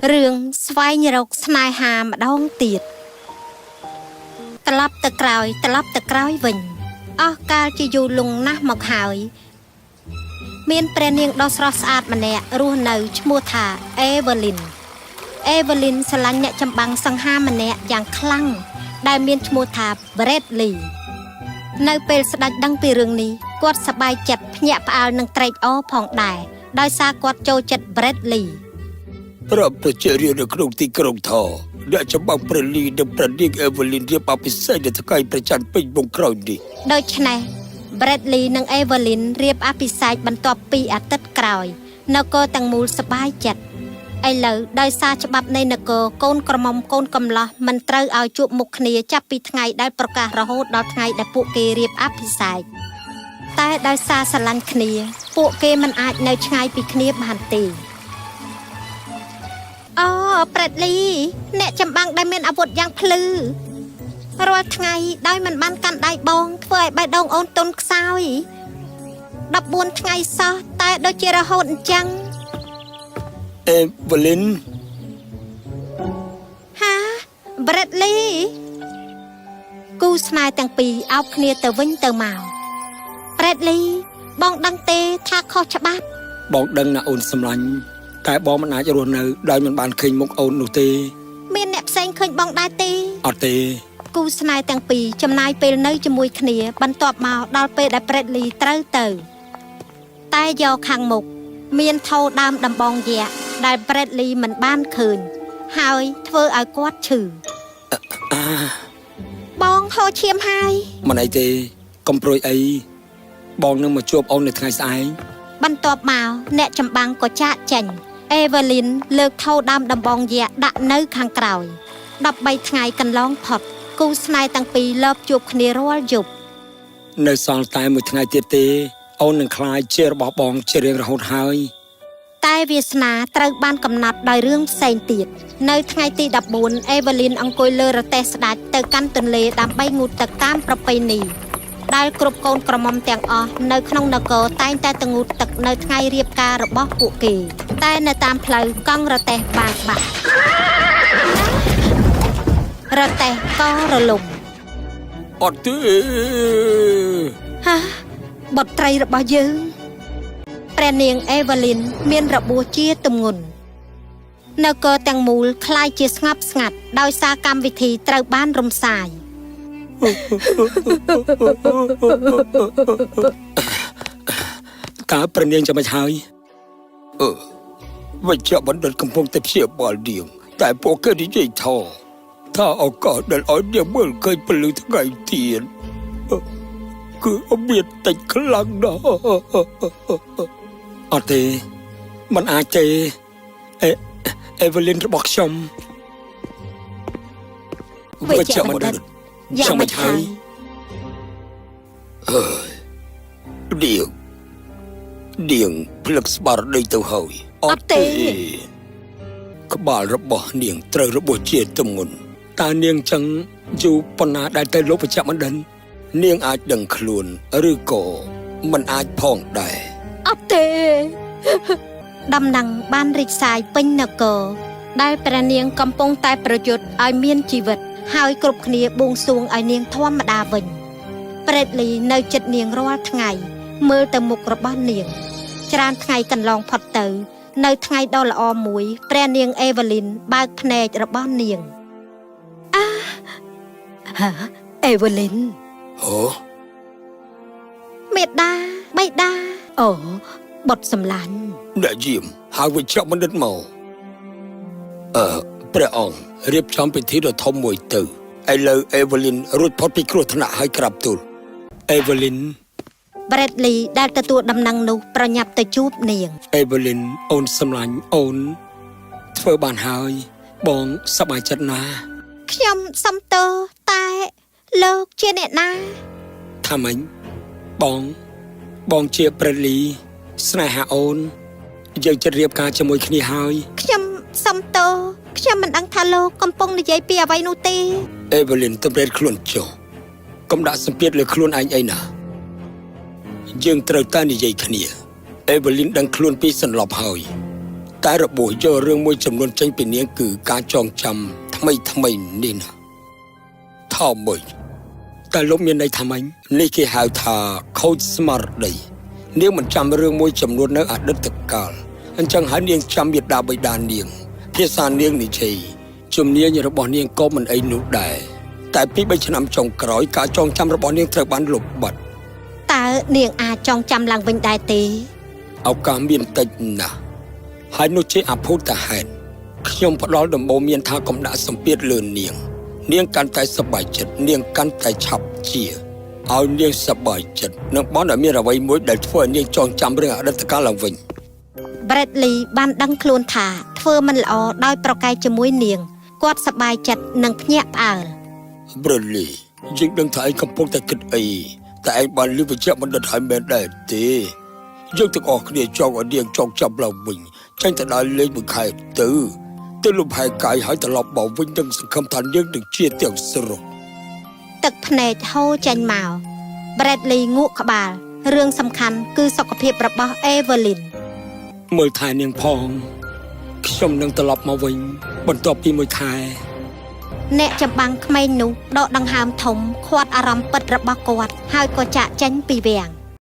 រឿងស្វែងរកស្នេហាម្ដងទៀតត្រឡប់ទៅក្រោយត្រឡប់ទៅក្រោយវិញអស់កាលជាយូរលង់ណាស់មកហើយមានព្រះនាងដ៏ស្រស់ស្អាតម្នាក់រស់នៅឈ្មោះថាអេវើលីនអេវើលីនស្រឡាញ់អ្នកចម្បាំងសង្ហាម្នាក់យ៉ាងខ្លាំងដែលមានឈ្មោះថាប្រេតលីនៅពេលស្ដេចដឹងពីរឿងនេះគាត់សប្បាយចិត្តភ្ញាក់ផ្អើលនឹងត្រេកអរផងដែរដោយសារគាត់ចូលចិត្តប្រេតលី ប្រាប់ប្រជារាស្ត្រនៅក្នុងទីក្រុងថអ្នកចម្បាំងប្រលីនិងព្រះនាងអេវើលីនរៀបអភិសេកនៅថ្ងៃប្រច័នពេញវងក្រោយនេះ ដូច្នេះ Bradley និង Evelyn រៀបអភិសេកបន្ទាប់ពីអាទិត្យក្រោយនគរទាំងមូលសប្បាយចិត្តឥឡូវដោយសារច្បាប់នៃនគរកូនក្រមុំកូនកំលោះមិនត្រូវឲ្យជួបមុខគ្នាចាប់ពីថ្ងៃដែលប្រកាសរហូតដល់ថ្ងៃដែលពួកគេរៀបអភិសេកតែដោយសារស្រឡាញ់គ្នា ពួកគេមិនអាចនៅឆ្ងាយពីគ្នាបានទេអូ Bradley អ្នកចម្បាំងដែលមានអាវុធយ៉ាងភ្លឺ រាល់ថ្ងៃដោយមិនបានកាន់ដៃបងធ្វើឲ្យបេះដូងអូនទន់ខ្សោយ14ថ្ងៃសោះតែដូចជារហូតអញ្ចឹង អេវើលីន ហា Bradley គូស្នេហ៍ទាំងពីរអោបគ្នាទៅវិញទៅមក Bradley បងដឹងទេថាខុសច្បាប់ បងដឹងណាអូនសម្លាញ់តែបងមិនអាចរស់នៅដោយមិនបានឃើញមុខអូននោះទេ មានអ្នកផ្សេងឃើញបងដែរទេ អត់ទេ គូស្នេហ៍ទាំងពីរចំណាយពេលនៅជាមួយគ្នាបន្ទាប់មកដល់ពេលដែល Bradley ត្រូវទៅ តែយកខាងមុខមានថោដើមដំបងយក្សដែល Bradley មិនបានឃើញហើយធ្វើឲ្យគាត់ឈឺ អា បងហូរឈាមហើយ មិនអីទេកុំព្រួយអីបងនឹងមកជួបអូននៅថ្ងៃស្អែក បន្ទាប់មកអ្នកចម្បាំងក៏ចាកចេញអេវើលីនលើកថោដើមដំបងយក្សដាក់នៅខាងក្រោយ13ថ្ងៃកន្លងផុតគូស្នេហ៍ទាំងពីរលបជួបគ្នារាល់យប់ នៅសល់តែមួយថ្ងៃទៀតទេអូននឹងក្លាយជារបស់បងជារៀងរហូតហើយ តែវាសនាត្រូវបានកំណត់ដោយរឿងផ្សេងទៀតនៅថ្ងៃទី14អេវើលីនអង្គុយលើរទេះស្ដេចទៅកាន់ទន្លេដើម្បីងូតទឹកតាមប្រពៃណីដែលគ្រប់កូនក្រមុំទាំងអស់នៅក្នុងនគរតែងតែទៅងូតទឹកនៅថ្ងៃរៀបការរបស់ពួកគេតែនៅតាមផ្លូវកង់រទេះបានបាក់រទេះក៏រលំ អត់ទេ ហាបុត្រីរបស់យើងព្រះនាងអេវើលីនមានរបួសជាទម្ងន់នគរទាំងមូលក្លាយជាស្ងប់ស្ងាត់ដោយសារកម្មវិធីត្រូវបានរំសាយ តើព្រះនាងចាំមិនហើយអឺវិជ្ជបណ្ឌិតកំពុងតែព្យាបាលនាងតែពួកគេនិយាយថាថាឱកាសដែលឲ្យនាងមើលឃើញពន្លឺថ្ងៃទៀតអឺគឺអមានតិចខ្លាំងណាស់អត់ទេมันអាចទេអេអេវើលីនរបស់ខ្ញុំ វិជ្ជបណ្ឌិតយ៉ាងម៉េចហើយ អើយនាងនាងផ្លឹកស្មារតីទៅហើយ អត់ទេ ក្បាលរបស់នាងត្រូវរបួសជាទម្ងន់តើនាងចឹងយូរប៉ុណ្ណាដែលទៅលោកបច្ចៈបណ្ឌិតនាងអាចដឹងខ្លួនឬក៏មិនអាចផងដែរ អត់ទេដំណឹងបានរីកសាយពេញនគរដែលព្រះនាងកំពុងតែប្រយុទ្ធឲ្យមានជីវិតហើយគ្រប់គ្នាបួងសួងឲ្យនាងធម្មតាវិញប្រេតលីនៅចិត្តនាងរាល់ថ្ងៃមើលទៅមុខរបស់នាង ច្រើនថ្ងៃកន្លងផុតទៅ នៅថ្ងៃដ៏ល្អមួយព្រះនាងអេវើលីនបើកភ្នែករបស់នាងអាហាអេវើលីន ហ៎ មេដាបៃតាអូបុត្រសម្លាញ់ អ្នកយាមហៅវិជ្ជបណ្ឌិតមកអឺព្រះអង្គរៀបចំពិធីដ៏ធំមួយទៅឥឡូវអេវើលីនរួចផុតពីគ្រោះថ្នាក់ហើយក្រាបទូលអេវើលីន ប្រេតលីដែលទទួលដំណឹងនោះប្រញាប់ទៅជួបនាង អេវើលីនអូនសម្លាញ់អូនធ្វើបានហើយបងសប្បាយចិត្តណាស់ ខ្ញុំសុំទោសតែលោកជាអ្នកណា ថាម៉េចបងបងជាប្រេតលីស្នេហាអូនយើងជិតរៀបការជាមួយគ្នាហើយ ខ្ញុំសុំទោសខ្ញុំមិនដឹងថាលោកកំពុងនិយាយពីអ្វីនោះទេ អេវើលីនតម្រេតខ្លួនចុះកុំដាក់សម្ពាធលើខ្លួនឯងអីណាយើងត្រូវតែនិយាយគ្នាអេវើលីនដឹងខ្លួនពីសន្លប់ហើយ តែរបួសយករឿងមួយចំនួនចេញពីនាងគឺការចងចាំថ្មីថ្មីនេះណាថាម៉េចតែលោកមានន័យថាម៉េចនេះគេហៅថាខូចស្មារតីនាងមិនចាំរឿងមួយចំនួននៅអតីតកាលអញ្ចឹងហើយនាងចាំមេដាបិតានាង ភាសានាងនិយាយជំនាញរបស់នាងក៏មិនអីនោះដែរតែពី3ឆ្នាំចុងក្រោយការចងចាំរបស់នាងត្រូវបានលុបបាត់ តើនាងអាចចងចាំឡើងវិញដែរទេ ឱកាសមានតិចណាស់ហើយនោះជាអភូតហេតុខ្ញុំផ្ដល់ដំបូន្មានថាកុំដាក់សម្ពាធលើនាង នាងកាន់តែសប្បាយចិត្តនាងកាន់តែឆាប់ជាឲ្យនាងសប្បាយចិត្តនឹងបន់ឲ្យមានអ្វីមួយដែលធ្វើឲ្យនាងចងចាំរឿងអតីតកាលឡើងវិញ Bradley បានដឹងខ្លួនថាធ្វើមិនល្អដោយប្រកែកជាមួយនាងគាត់សប្បាយចិត្តនិងភ្ញាក់ផ្អើល Bradley យើងដឹងថាឯងកំពុងតែគិតអីតែឯងបានលឺវិជ្ជបណ្ឌិតហើយមែនដែរទេយើងទាំងអស់គ្នាចង់ឲ្យនាងចងចាំឡើងវិញចេញទៅដើរលេងមួយខែទៅទៅលំហែកាយហើយត្រឡប់មកវិញនឹងសង្ឃឹមថានាងនឹងជាទាំងស្រុង ទឹកភ្នែកហូរចេញមក Bradley ងក់ក្បាលរឿងសំខាន់គឺសុខភាពរបស់ Evelyn មើលថែនាងផងខ្ញុំនឹងត្រឡប់មកវិញ បន្ទាប់ពីមួយខែ អ្នកចម្បាំងក្មេងនោះដកដង្ហើមធំខាត់អារម្មណ៍ពិតរបស់គាត់ហើយក៏ចាកចេញពីវាំង។